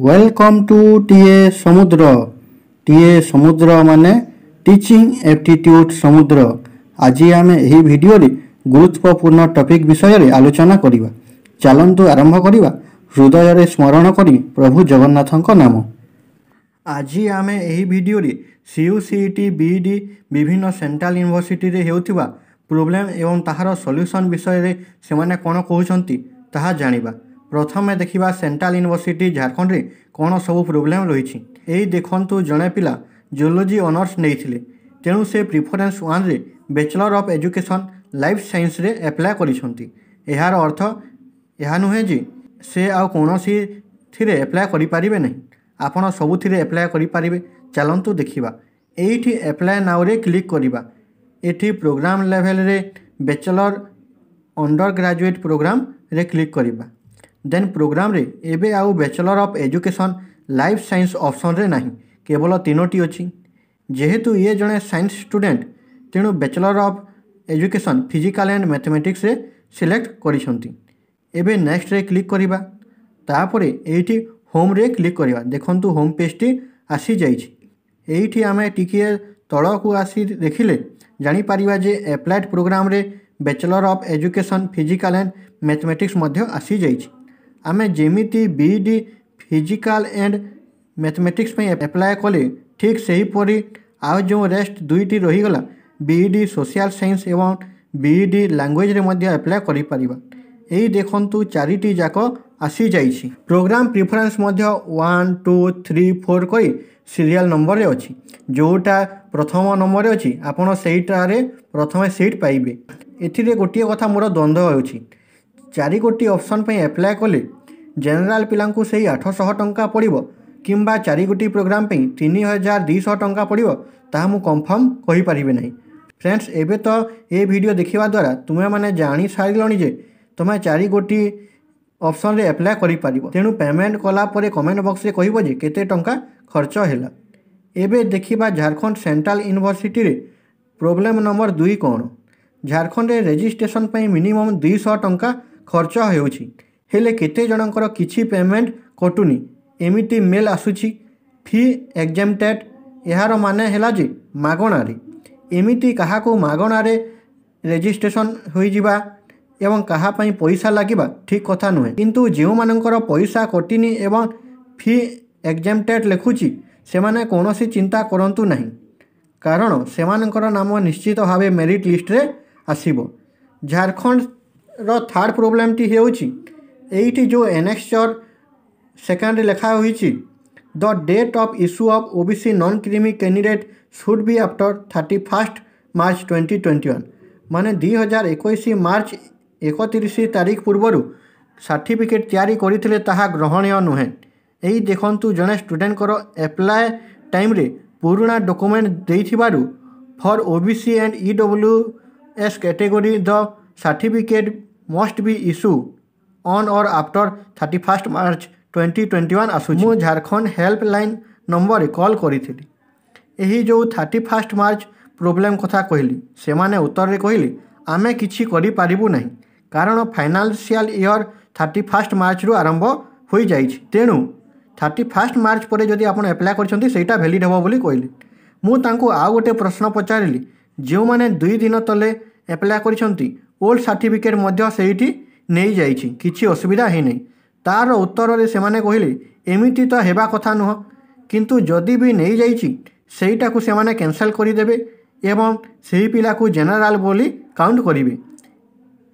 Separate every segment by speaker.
Speaker 1: Welcome to ଟିଏ ସମୁଦ୍ର। ଟିଏ ସମୁଦ୍ର ମାନେ ଟିଚିଂ ଆପ୍ଟିଟ୍ୟୁଡ୍ ସମୁଦ୍ର। ଆଜି ଆମେ ଏହି ଭିଡ଼ିଓରେ ଗୁରୁତ୍ୱପୂର୍ଣ୍ଣ ଟପିକ୍ ବିଷୟରେ ଆଲୋଚନା କରିବା। ଚାଲନ୍ତୁ ଆରମ୍ଭ କରିବା, ହୃଦୟରେ ସ୍ମରଣ କରି ପ୍ରଭୁ ଜଗନ୍ନାଥଙ୍କ ନାମ। ଆଜି ଆମେ ଏହି ଭିଡ଼ିଓରେ ସିୟୁସିଇଟି ବିଇଡି ବିଭିନ୍ନ ସେଣ୍ଟ୍ରାଲ ୟୁନିଭର୍ସିଟିରେ ହେଉଥିବା ପ୍ରୋବ୍ଲେମ୍ ଏବଂ ତାହାର ସଲ୍ୟୁସନ୍ ବିଷୟରେ ସେମାନେ କ'ଣ କହୁଛନ୍ତି ତାହା ଜାଣିବା। ପ୍ରଥମେ ଦେଖିବା ସେଣ୍ଟ୍ରାଲ ୟୁନିଭର୍ସିଟି ଝାଡ଼ଖଣ୍ଡରେ କ'ଣ ସବୁ ପ୍ରୋବ୍ଲେମ୍ ରହିଛି। ଏଇ ଦେଖନ୍ତୁ, ଜଣେ ପିଲା ଜୁଲୋଜି ଅନର୍ସ ନେଇଥିଲେ, ତେଣୁ ସେ ପ୍ରିଫରେନ୍ସ ୱାନ୍ରେ ବ୍ୟାଚଲର୍ ଅଫ୍ ଏଜୁକେସନ୍ ଲାଇଫ୍ ସାଇନ୍ସରେ ଆପ୍ଲାଏ କରିଛନ୍ତି। ଏହାର ଅର୍ଥ ଏହା ନୁହେଁ ଯେ ସେ ଆଉ କୌଣସିଥିରେ ଆପ୍ଲାଏ କରିପାରିବେ ନାହିଁ। ଆପଣ ସବୁଥିରେ ଆପ୍ଲାଏ କରିପାରିବେ। ଚାଲନ୍ତୁ ଦେଖିବା। ଏଇଠି ଆପ୍ଲାଏ ନାଉରେ କ୍ଲିକ୍ କରିବା। ଏଠି ପ୍ରୋଗ୍ରାମ୍ ଲେଭେଲରେ ବ୍ୟାଚଲର୍ ଅଣ୍ଡର ଗ୍ରାଜୁଏଟ୍ ପ୍ରୋଗ୍ରାମରେ କ୍ଲିକ୍ କରିବା। ଦେନ୍ ପ୍ରୋଗ୍ରାମରେ ଏବେ ଆଉ bachelor of education life science ଅପସନ୍ରେ ନାହିଁ, କେବଳ ତିନୋଟି ଅଛି। ଯେହେତୁ ଇଏ ଜଣେ ସାଇନ୍ସ ଷ୍ଟୁଡେଣ୍ଟ, ତେଣୁ bachelor of education physical and ମ୍ୟାଥମେଟିକ୍ସରେ select କରିଛନ୍ତି। ଏବେ ନେକ୍ସଟରେ କ୍ଲିକ୍ କରିବା। ତାପରେ ଏଇଠି ହୋମ୍ରେ କ୍ଲିକ୍ କରିବା। ଦେଖନ୍ତୁ, ହୋମ୍ ପେଜ୍ଟି ଆସିଯାଇଛି। ଏଇଠି ଆମେ ଟିକିଏ ତଳକୁ ଆସି ଦେଖିଲେ ଜାଣିପାରିବା ଯେ applied ପ୍ରୋଗ୍ରାମରେ bachelor of education physical and mathematics ମଧ୍ୟ ଆସିଯାଇଛି। ଆମେ ଯେମିତି ବିଇଡି ଫିଜିକାଲ୍ ଆଣ୍ଡ ମ୍ୟାଥମେଟିକ୍ସ ପାଇଁ ଆପ୍ଲାଏ କଲେ, ଠିକ୍ ସେହିପରି ଆଉ ଯେଉଁ ରେଷ୍ଟ ଦୁଇଟି ରହିଗଲା, ବିଇଡି ସୋସିଆଲ ସାଇନ୍ସ ଏବଂ ବିଇଡି ଲାଙ୍ଗୁଏଜରେ ମଧ୍ୟ ଆପ୍ଲାଏ କରିପାରିବା। ଏଇ ଦେଖନ୍ତୁ, ଚାରିଟି ଯାକ ଆସିଯାଇଛି। ପ୍ରୋଗ୍ରାମ ପ୍ରିଫରେନ୍ସ ମଧ୍ୟ 1, 2, 3, 4 କରି ସିରିଆଲ ନମ୍ବରରେ ଅଛି। ଯେଉଁଟା ପ୍ରଥମ ନମ୍ବରରେ ଅଛି, ଆପଣ ସେଇଟାରେ ପ୍ରଥମେ ସିଟ୍ ପାଇବେ। ଏଥିରେ ଗୋଟିଏ କଥା ମୋର ଦ୍ୱନ୍ଦ୍ୱ ହେଉଛି, ଚାରି ଗୋଟି ଅପସନ୍ ପାଇଁ ଆପ୍ଲାଏ କଲେ ଜେନେରାଲ ପିଲାଙ୍କୁ ସେଇ 800 ଟଙ୍କା ପଡ଼ିବ କିମ୍ବା ଚାରି ଗୋଟି ପ୍ରୋଗ୍ରାମ ପାଇଁ 3200 ଟଙ୍କା ପଡ଼ିବ, ତାହା ମୁଁ କନଫର୍ମ କହିପାରିବି ନାହିଁ। ଫ୍ରେଣ୍ଡସ୍, ଏବେ ତ ଏ ଭିଡ଼ିଓ ଦେଖିବା ଦ୍ୱାରା ତୁମେମାନେ ଜାଣିସାରିଲଣି ଯେ ତୁମେ ଚାରି ଗୋଟି ଅପସନ୍ରେ ଆପ୍ଲାଏ କରିପାରିବ। ତେଣୁ ପେମେଣ୍ଟ କଲା ପରେ କମେଣ୍ଟ ବକ୍ସରେ କହିବ ଯେ କେତେ ଟଙ୍କା ଖର୍ଚ୍ଚ ହେଲା। ଏବେ ଦେଖିବା ଝାଡ଼ଖଣ୍ଡ ସେଣ୍ଟ୍ରାଲ ୟୁନିଭର୍ସିଟିରେ ପ୍ରୋବ୍ଲେମ୍ ନମ୍ବର 2 କ'ଣ। ଝାଡ଼ଖଣ୍ଡରେ ରେଜିଷ୍ଟ୍ରେସନ୍ ପାଇଁ ମିନିମମ୍ 200 ଟଙ୍କା ଖର୍ଚ୍ଚ ହେଉଛି, ହେଲେ କେତେ ଜଣଙ୍କର କିଛି ପେମେଣ୍ଟ କଟୁନି। ଏମିତି ମେଲ୍ ଆସୁଛି, ଫି ଏକ୍ଜାମ୍ପଟେଡ୍। ଏହାର ମାନେ ହେଲା ଯେ ମାଗଣାରେ। ଏମିତି କାହାକୁ ମାଗଣାରେ ରେଜିଷ୍ଟ୍ରେସନ୍ ହୋଇଯିବା ଏବଂ କାହା ପାଇଁ ପଇସା ଲାଗିବା ଠିକ୍ କଥା ନୁହେଁ। କିନ୍ତୁ ଯେଉଁମାନଙ୍କର ପଇସା କଟିନି ଏବଂ ଫି ଏକ୍ଜାମ୍ପଟେଡ୍ ଲେଖୁଛି, ସେମାନେ କୌଣସି ଚିନ୍ତା କରନ୍ତୁ ନାହିଁ, କାରଣ ସେମାନଙ୍କର ନାମ ନିଶ୍ଚିତ ଭାବେ ମେରିଟ୍ ଲିଷ୍ଟରେ ଆସିବ। ଝାଡ଼ଖଣ୍ଡର ଥାର୍ଡ଼ ପ୍ରୋବ୍ଲେମଟି ହେଉଛି, ଏଇଠି ଯେଉଁ ଏନେକ୍ସଚର ସେକେଣ୍ଡରେ ଲେଖା ହୋଇଛି, "The date of issue of OBC non creamy candidate should be after 31st March 2021." ମାନେ 2021 ମାର୍ଚ୍ଚ 31 ତାରିଖ ପୂର୍ବରୁ ସାର୍ଟିଫିକେଟ୍ ତିଆରି କରିଥିଲେ ତାହା ଗ୍ରହଣୀୟ ନୁହେଁ। ଏଇ ଦେଖନ୍ତୁ, ଜଣେ ଷ୍ଟୁଡେଣ୍ଟଙ୍କର ଆପ୍ଲାଏ ଟାଇମ୍ରେ ପୁରୁଣା ଡକୁମେଣ୍ଟ ଦେଇଥିବାରୁ "For OBC and EWS category, the certificate must be issue on or after 31st March 2021" ଆସୁଛି। ମୁଁ ଝାଡ଼ଖଣ୍ଡ ହେଲ୍ପଲାଇନ୍ ନମ୍ବରରେ କଲ୍ କରିଥିଲି। ଏହି ଯେଉଁ 31st March problem କଥା କହିଲି, ସେମାନେ ଉତ୍ତରରେ କହିଲେ, ଆମେ କିଛି କରିପାରିବୁ ନାହିଁ, କାରଣ ଫାଇନାନ୍ସିଆଲ ଇୟର 31st ମାର୍ଚ୍ଚରୁ ଆରମ୍ଭ ହୋଇଯାଇଛି। ତେଣୁ 31st March ପରେ ଯଦି ଆପଣ ଆପ୍ଲାଏ କରିଛନ୍ତି, ସେଇଟା ଭ୍ୟାଲିଡ଼ ହେବ ବୋଲି କହିଲେ। ମୁଁ ତାଙ୍କୁ ଆଉ ଗୋଟେ ପ୍ରଶ୍ନ ପଚାରିଲି, ଯେଉଁମାନେ 2 ଦିନ ତଳେ ଆପ୍ଲାଏ କରିଛନ୍ତି, ଓଲ୍ଡ ସାର୍ଟିଫିକେଟ୍ ମଧ୍ୟ ସେଇଠି ନେଇଯାଇଛି, କିଛି ଅସୁବିଧା ହେଇନାହିଁ? ତା'ର ଉତ୍ତରରେ ସେମାନେ କହିଲେ, ଏମିତି ତ ହେବା କଥା ନୁହଁ, କିନ୍ତୁ ଯଦି ବି ନେଇଯାଇଛି, ସେଇଟାକୁ ସେମାନେ କ୍ୟାନସେଲ୍ କରିଦେବେ ଏବଂ ସେହି ପିଲାକୁ ଜେନେରାଲ ବୋଲି କାଉଣ୍ଟ କରିବେ।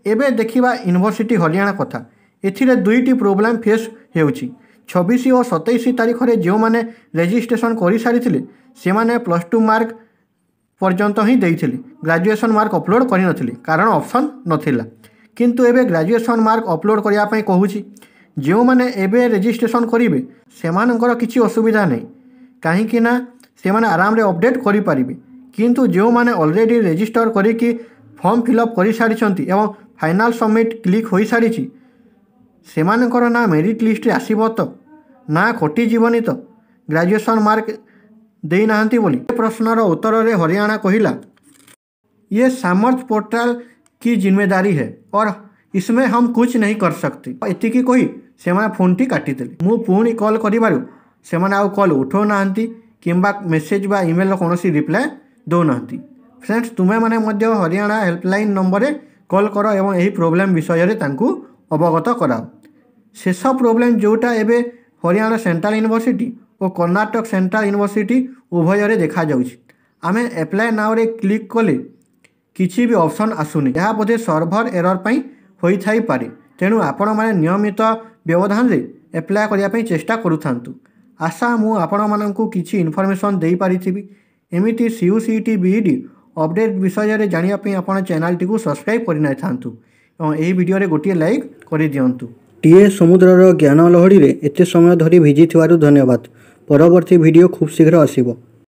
Speaker 1: ଏବେ ଦେଖିବା ୟୁନିଭର୍ସିଟି ହରିୟାଣା କଥା। ଏଥିରେ ଦୁଇଟି ପ୍ରୋବ୍ଲେମ୍ ଫେସ୍ ହେଉଛି। 26 ଓ 27 ତାରିଖରେ ଯେଉଁମାନେ ରେଜିଷ୍ଟ୍ରେସନ୍ କରିସାରିଥିଲେ, ସେମାନେ +2 ମାର୍କ ପର୍ଯ୍ୟନ୍ତ ହିଁ ଦେଇଥିଲେ, ଗ୍ରାଜୁଏସନ୍ ମାର୍କ ଅପଲୋଡ଼ କରିନଥିଲେ, କାରଣ ଅପସନ୍ ନଥିଲା। କିନ୍ତୁ ଏବେ ଗ୍ରାଜୁଏସନ୍ ମାର୍କ ଅପଲୋଡ଼ କରିବା ପାଇଁ କହୁଛି। ଯେଉଁମାନେ ଏବେ ରେଜିଷ୍ଟ୍ରେସନ୍ କରିବେ, ସେମାନଙ୍କର କିଛି ଅସୁବିଧା ନାହିଁ, କାହିଁକି ନା ସେମାନେ ଆରାମରେ ଅପଡ଼େଟ୍ କରିପାରିବେ। କିନ୍ତୁ ଯେଉଁମାନେ ଅଲରେଡ଼ି ରେଜିଷ୍ଟର କରିକି ଫର୍ମ ଫିଲ୍ଅପ୍ କରିସାରିଛନ୍ତି ଏବଂ ଫାଇନାଲ୍ ସବମିଟ୍ କ୍ଲିକ୍ ହୋଇସାରିଛି, ସେମାନଙ୍କର ନାଁ ମେରିଟ୍ ଲିଷ୍ଟରେ ଆସିବ ତ ନା କଟିଯିବନି ତ, ଗ୍ରାଜୁଏସନ୍ ମାର୍କ ଦେଇନାହାନ୍ତି ବୋଲି? ଏ ପ୍ରଶ୍ନର ଉତ୍ତରରେ ହରିୟାଣା କହିଲା, "ये सामर्थ पोर्टल की जिम्मेदारी है और इसमें हम कुछ नहीं कर सकते।" ଏତିକି କହି ସେମାନେ ଫୋନ୍ଟି କାଟିଦେଲେ। ମୁଁ ପୁଣି କଲ୍ କରିବାରୁ ସେମାନେ ଆଉ କଲ୍ ଉଠାଉନାହାନ୍ତି କିମ୍ବା ମେସେଜ୍ ବା ଇମେଲ୍ର କୌଣସି ରିପ୍ଲାଏ ଦେଉନାହାନ୍ତି। ଫ୍ରେଣ୍ଡସ୍, ତୁମେମାନେ ମଧ୍ୟ ହରିୟାଣା ହେଲ୍ପଲାଇନ୍ ନମ୍ବରରେ କଲ୍ କର ଏବଂ ଏହି ପ୍ରୋବ୍ଲେମ୍ ବିଷୟରେ ତାଙ୍କୁ ଅବଗତ କରାଅ। ଶେଷ ପ୍ରୋବ୍ଲେମ୍ ଯେଉଁଟା ଏବେ ହରିୟାଣା ସେଣ୍ଟ୍ରାଲ୍ ୟୁନିଭର୍ସିଟି ଓ କର୍ଣ୍ଣାଟକ ସେଣ୍ଟ୍ରାଲ୍ ୟୁନିଭର୍ସିଟି ଉଭୟରେ ଦେଖାଯାଉଛି, ଆମେ ଆପ୍ଲାଏ ନାଓରେ କ୍ଲିକ୍ କଲେ କିଛି ବି ଅପସନ୍ ଆସୁନି। ଏହା ବୋଧେ ସର୍ଭର ଏରର୍ ପାଇଁ ହୋଇଥାଇପାରେ। ତେଣୁ ଆପଣମାନେ ନିୟମିତ ବ୍ୟବଧାନରେ ଆପ୍ଲାଏ କରିବା ପାଇଁ ଚେଷ୍ଟା କରୁଥାନ୍ତୁ। ଆଶା ମୁଁ ଆପଣମାନଙ୍କୁ କିଛି ଇନଫର୍ମେସନ୍ ଦେଇପାରିଥିବି। ଏମିତି CUCET BED update ବିଷୟରେ ଜାଣିବା ପାଇଁ ଆପଣ ଚ୍ୟାନେଲଟିକୁ ସବସ୍କ୍ରାଇବ୍ କରିନେଇଥାନ୍ତୁ ଏବଂ ଏହି ଭିଡ଼ିଓରେ ଗୋଟିଏ ଲାଇକ୍ କରିଦିଅନ୍ତୁ। ଟିଏ ସମୁଦ୍ରର ଜ୍ଞାନ ଲହଡ଼ିରେ ଏତେ ସମୟ ଧରି ଭିଜିଥିବାରୁ ଧନ୍ୟବାଦ। ପରବର୍ତ୍ତୀ ଭିଡ଼ିଓ ଖୁବ୍ ଶୀଘ୍ର ଆସିବ।